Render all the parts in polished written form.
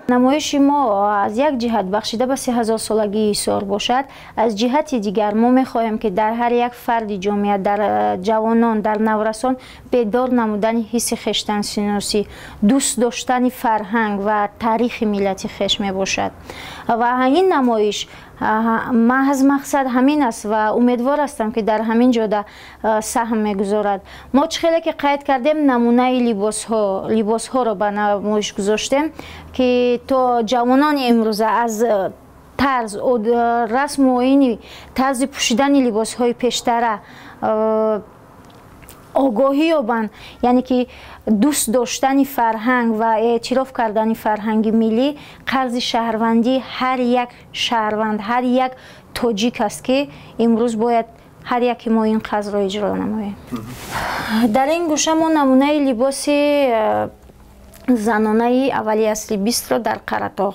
Намоиши мо аз як ҷиҳат бахшида ба 3000-солагии Ҳисор бошад, аз ҷиҳати дигар мо мехоҳем, ки дар ҳар як фарди ҷомеа, дар ҷавонон, дар наврасон бедор намудани ҳисси хештаншиносӣ, дӯст доштани фарҳанг ва таърихи миллати хеш мебошад. Ва ин намоиш маҳз мақсад ҳамин аст ва умедвор ҳастам, ки дар ҳамин ҷода саҳм мегузорад. Мо чӣ хеле ки қайд кардем, намунаи либосҳоро ба намоиш гузоштем, ки то ҷавонони имрӯза аз тарз, расму оини тарзи пӯшидани либосҳои пештара огоҳӣ ёбанд, яъне ки дӯст доштани фарҳанг ва эътироф кардани фарҳанги миллӣ қарзи шаҳрвандии ҳар як шаҳрванд, ҳар як тоҷик аст, ки имрӯз бояд ҳар яке мо ин қарзро иҷро намоем. Дар ин гӯша мо намунаи либоси занонаи аввали асри 20-ро дар Қаратоғ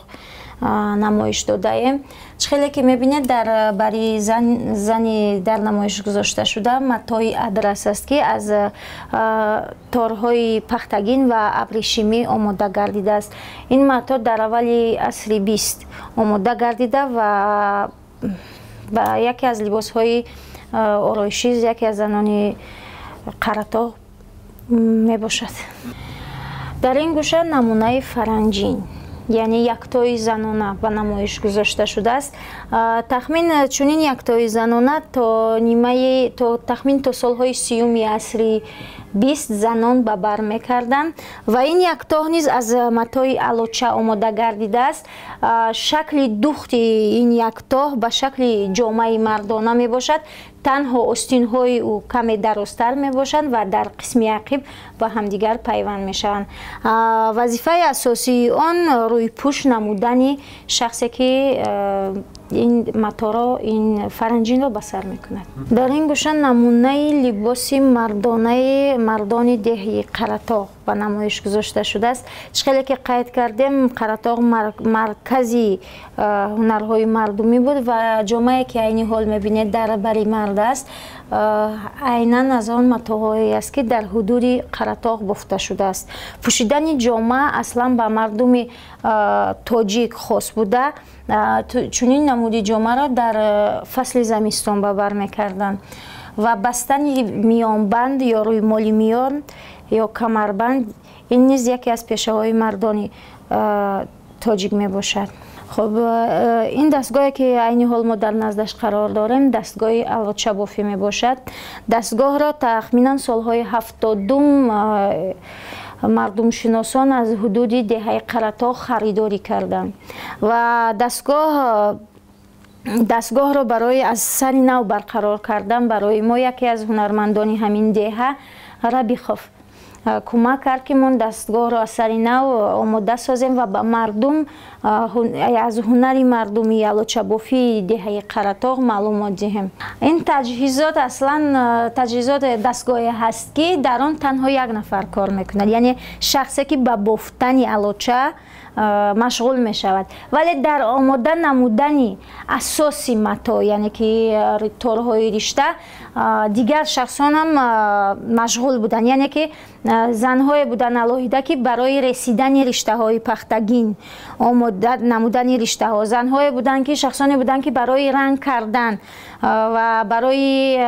намоиш додаем. Чӣ хеле ки мебинед, дар бари зани дар намоиш гузошта шуда матои адрас аст, ки аз торҳои пахтагин ва абрешимӣ омода гардидааст. Ин мато дар аввали асри 20 омода гардида ва ба яке аз либосҳои ороишӣ яке аз занони Қаратоғ мебошад. Дар ин гӯша намунаи фаранҷин, яъне яктои занона ба намоиш гузошта шудааст. Тахмин чунин яктои занона то нимаи то тахмин то солҳои 30-уми асри 20 занон ба бар мекарданд ва ин яктоҳ низ аз матои алоча омода гардидааст. Шакли духти ин яктоҳ ба шакли ҷомаи мардона мебошад. Танҳо остинҳои ӯ каме дарозтар мебошанд ва дар қисми ақиб ба ҳамдигар пайванд мешаванд. Вазифаи асосии он рӯйпӯш намудани шахсе, ки ин маторо, ин фаранҷинро ба сар мекунад. Дар ин гӯша намунаи либоси мардонаи мардони деҳи Қаратоғ ба намоиш гузошта шудааст. Чӣ хеле ки қайд кардем, Қаратоғ маркази ҳунарҳои мардумӣ буд ва ҷомае, ки айни ҳол мебинед дар бари мард аст, айнан аз он матоҳое аст, ки дар ҳудуди Қаратоғ бофта шудааст. Пӯшидани ҷома аслан ба мардуми тоҷик хос буда. Чунин намуди ҷомаро дар фасли замистон ба бар мекарданд ва бастани миёнбанд ё рӯймоли миён ё камарбанд ин низ яке аз пешаҳои мардони тоҷик мебошад. Хуб, ин дастгоҳе, ки айни ҳол мо дар наздаш қарор дорем, дастгоҳи алочабофӣ мебошад. Дастгоҳро тахминан солҳои 70-ум мардумшиносон аз ҳудуди деҳаи Қаратоғ харидорӣ карданд ва дастгоҳро барои аз сари нав барқарор кардан барои мо яке аз ҳунармандони ҳамин деҳа Рабихов кӯмак кард, ки мо дастгоҳро аз сари нав омода созем ва ба мардум аз ҳунари мардуми алочабофии деҳаи Қаратоғ маълумот диҳем. Ин таҷҳизот аслан таҷҳизот дастгоҳе ҳаст, ки дар он танҳо як нафар кор мекунад, яъне шахсе, ки ба бофтани алоча машғул мешавад, вале дар омода намудани асоси мато, яъне ки торҳои ришта, дигар шахсонам машғул буданд, яъне ки занҳое буданд алоҳида, ки барои ресидани риштаҳои пахтагин, омода намудани риштаҳо, занҳое буданд, ки шахсоне буданд, ки барои ранг кардан ва барои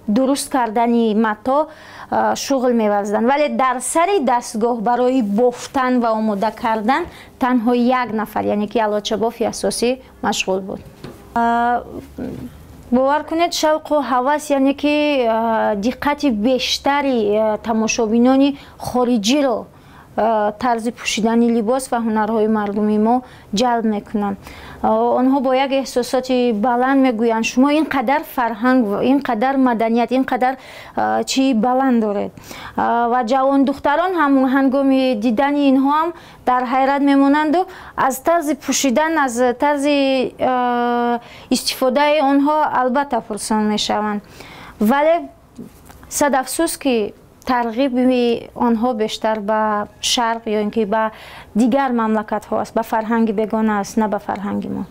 дуруст кардани мато шуғл меварзиданд, вале дар сари дастгоҳ барои бофтан ва омода кардан танҳо як нафар, яъне ки алочабофи асосӣ машғул буд. Бовар кунед, шавқу ҳавас, яъне ки диққати бештари тамошобинони хориҷиро Тарзи пӯшидани либос ва ҳунарҳои мардумии мо ҷалб мекунанд. Онҳо бо як эҳсосоти баланд мегӯянд: шумо ин қадар фарҳанг, ин қадар маданият, ин қадар чии баланд доред. Ва ҷавондухтарон ҳам ҳангоми дидани инҳо ҳам дар ҳайрат мемонанду аз тарзи пӯшидан, аз тарзи истифодаи онҳо албатта пурсон мешаванд. Вале сад афсӯс, ки тарғиби онҳо бештар ба шарқ ё ин ки ба дигар мамлакатҳо аст, ба фарҳанги бегона аст, на ба фарҳанги мо.